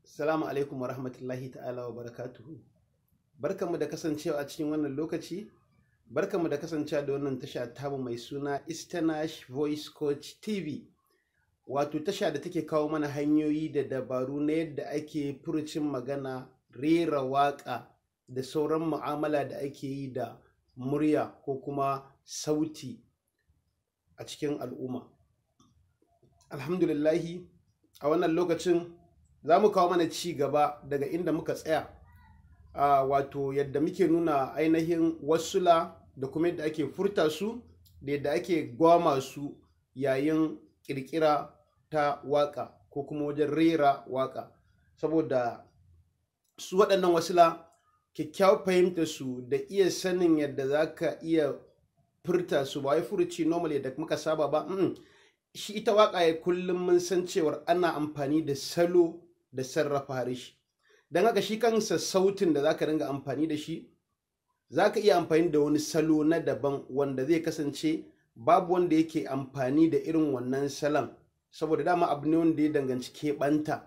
Assalamu alaikum wa rahmatullahi ta'ala wa barakatuhu. Barkanmu da kasancewa a cikin wannan lokaci, barkanmu da kasancewa da wannan tasha tamu mai suna Istanash Voice Coach TV. Wato tasha da take kawo mana hanyoyi da dabaru na yadda ake furucin magana, rera waƙa da sauran mu'amala da ake yi da murya ko kuma sauti a cikin al'umma. Alhamdulillahi, a wannan lokacin za mu kawo mana ci gaba daga inda muka tsaya, wato yadda muke nuna ainihin wasula da kuma yadda ake furta su da yadda ake gwama su yayin ƙirƙira ta waƙa ko kuma wajen rera waƙa. Saboda su waɗannan wasula, kyakkyawar fahimtar su da iya sanin yadda za ka iya furta su, ba wai furuci normal yadda muka saba ba. Shi ita waƙa ya kullum mun san cewar ana amfani da salo da sarrafa harshe. Don haka shi kansa sautin da zaka ringa amfani da shi, zaka iya amfani da wani salo na daban wanda zai kasance babu wanda yake amfani da irin wannan salon, saboda dama abu ne wanda ya danganci keɓanta.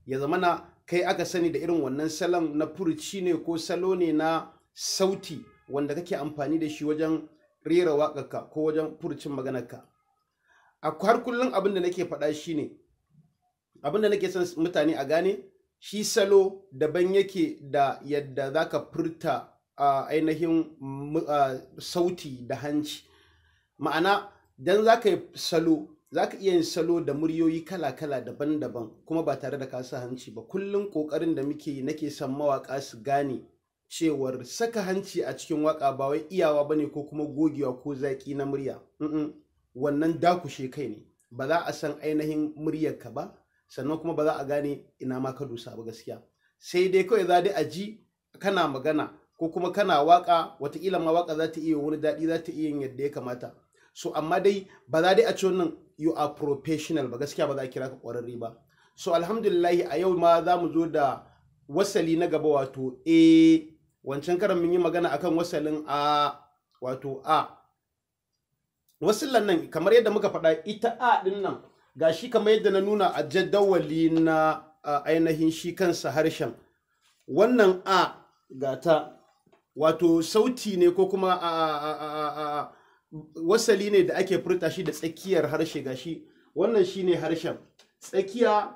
Ya zamana kai aka sani da irin wannan salon na furuci ne ko salo ne na sauti wanda kake amfani da shi wajen rera waƙarka ko wajen furucin maganarka. A har kullum abin da nake faɗa shine, abin da nake son mutane a gane, shi salo daban yake da yadda zaka furta ainihin sauti da hanci. Ma'ana, dan zaka yi salo, zaka iya yin salo da muryoyi kala-kala daban-daban kuma ba tare da ka sa hanci ba. Kullum ƙoƙarin da muke yi, nake son mawaƙa su gane cewar saka hanci a cikin waƙa ba wai iyawa bane ko kuma gogewa ko zaƙi na murya. Wannan dakushe kai ne, ba za a san ainihin muryarka ba, sannan kuma ba za a gane ina ma ka dosa ba gaskiya. Sai dai kawai za dai a ji kana magana ko kuma kana waka, watakila ma waka za ta iya wani daɗi, za ta iya yin yadda ya kamata. So amma dai ba za dai a ce wannan you are professional ba, gaskiya ba za a kira ka ƙwararre ba. So alhamdulillahi, a yau ma za mu zo da wasali na gaba, wato A. Wancan karan mun yi magana akan wasalin A, wato A. Wasillan nan kamar yadda muka faɗa, ita A ɗin nan gashi kamar yadda na nuna a jadawali na ainihin shi kansa harshen. Wannan A gata, wato sauti ne ko kuma wasali ne da ake furta shi da tsakiyar harshe. Gashi wannan shine harshen, tsakiya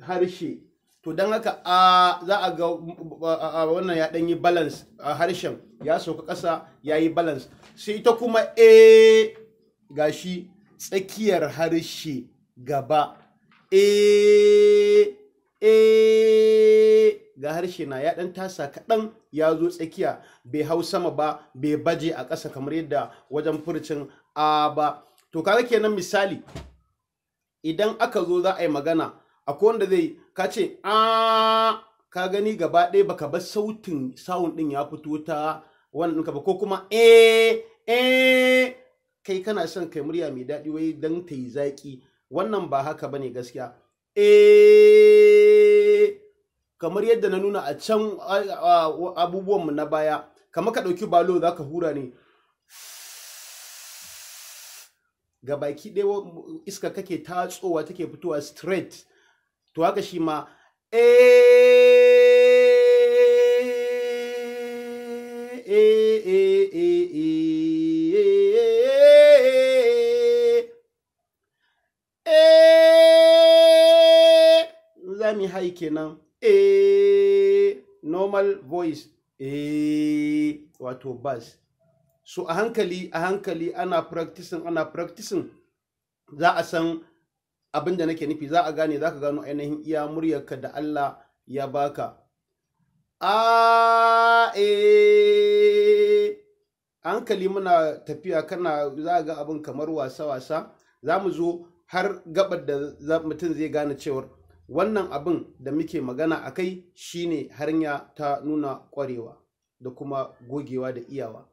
harshe. To don haka a za a ga wannan ya ɗan yi balance a harshen, ya sauka ƙasa ya yi balance. Sai ita kuma A gashi tsakiyar harshe gaba. A, A ga harshe na ya ɗan tasa kaɗan ya zo tsakiya, bai hau sama ba, bai baje a ƙasa kamar yadda wajen furcin A ba. To kaga kenan, misali idan aka zo za a yi magana, akwai wanda zai ka ce a, ka gani gaba ɗaya baka bar sautin sound ɗin ya fito ta wannan ɗinka ba, ko kuma e e, kai kana son kai murya mai daɗi wai don ta yi zaƙi. Wannan ba haka bane gaskiya. E kamar yadda na nuna a can abubuwanmu na baya, kamar ka ɗauki balo za ka hura ne ga baki ɗaya, iska kake tatsowa take fitowa straight. To haka shi ma e e e e e e, za mu yi high kenan, e normal voice, e wato bass. So a hankali a hankali ana practicing, ana practicing, za a san abin da nake nufi, za a gane, za ka gano ainihin iya muryarka da Allah ya baka. A e, hankali muna tafiya, kana za ga abin kamar wasa-wasa. Za mu zo har gabar da mutum zai gane cewar wannan abin da muke magana a kai shine hanya ta nuna ƙwarewa da kuma gogewa da iyawa.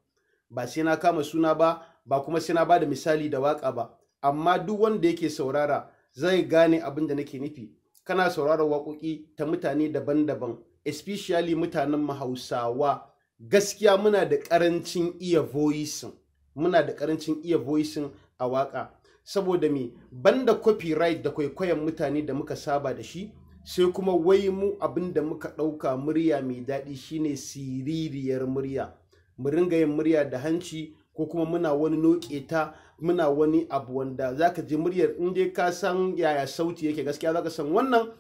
Ba sai na kama suna ba, ba kuma sai na ba da misali da waƙa ba, amma duk wanda yake saurara zai gane abin da nake nufi. Kana sauraron waƙoƙi ta mutane daban-daban, especially mutanen mu Hausawa, gaskiya muna da ƙarancin iya voicing, muna da ƙarancin iya voicing a waƙa. Saboda me? Banda copyright da kwaikwayon mutane da muka saba da shi, Sai kuma wai mu abin da muka ɗauka murya mai daɗi shine siririyar murya. Mu ringa yin murya da hanci, ko kuma muna wani noƙe ta, muna wani abu wanda zaka ji muryar in dai ka san yaya sauti yake, gaskiya zaka san wannan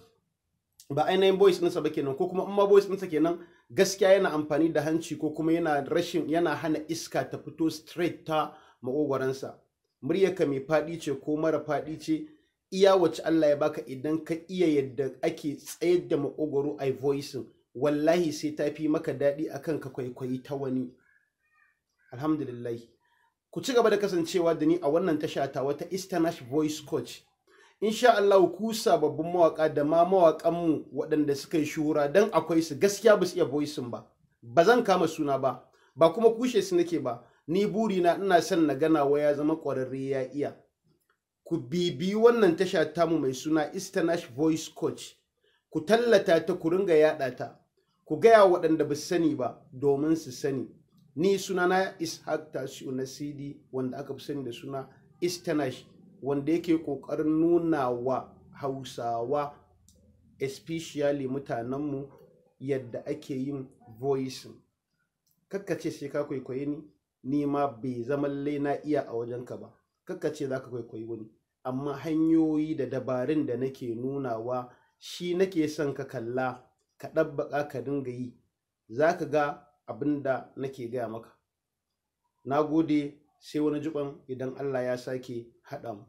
ba ainihin voice ɗinsa ba kenan, ko kuma in ma voice ɗinsa kenan, gaskiya yana amfani da hanci, ko kuma yana rashin, yana hana iska ta fito straight ta maƙogwaransa. Muryarka mai faɗi ce ko mara faɗi ce, iya wacce Allah ya baka, idan ka iya yadda ake tsayar da maƙogwaro ai voicing, wallahi sai ta fi maka daɗi akan ka kwaikwayi ta wani. Alhamdulillah. Ku ci gaba da kasancewa da ni a wannan tasha ta wata Istanash Voice Coach. Insha Allah ku sababbin mawaka da ma mawakanmu waɗanda suka yi shuhura, dan akwai su, gaskiya ba su iya voicing ba. Ba zan kama suna ba, ba kuma kushe su nake ba. Ni burina ina son na gana wa ya zama ƙwararre ya iya. Ku bibiyi wannan tasha tamu mai suna Istanash Voice Coach. Ku tallata ta, ku ringa yaɗa ta. Ku gaya waɗanda ba su sani ba domin su sani. Ni sunana Ishaq Tasiu na CD, wanda aka fi sani da suna Istanash, wanda yake ƙoƙarin nuna wa Hausawa, especially mutanenmu, yadda ake yin voicing. Kakka ce sai ka kwaikwaye ni, ni ma bai zama lallai na iya a wajenka ba. Kakka ce za ka kwaikwayi wani, amma hanyoyi da dabarun da nake nunawa shi nake son ka kalla, ka ɗabbaƙa, ka dinga yi, za ka ga abin da nake gaya maka. Na gode, sai wani jikon idan Allah ya sake haɗa mu.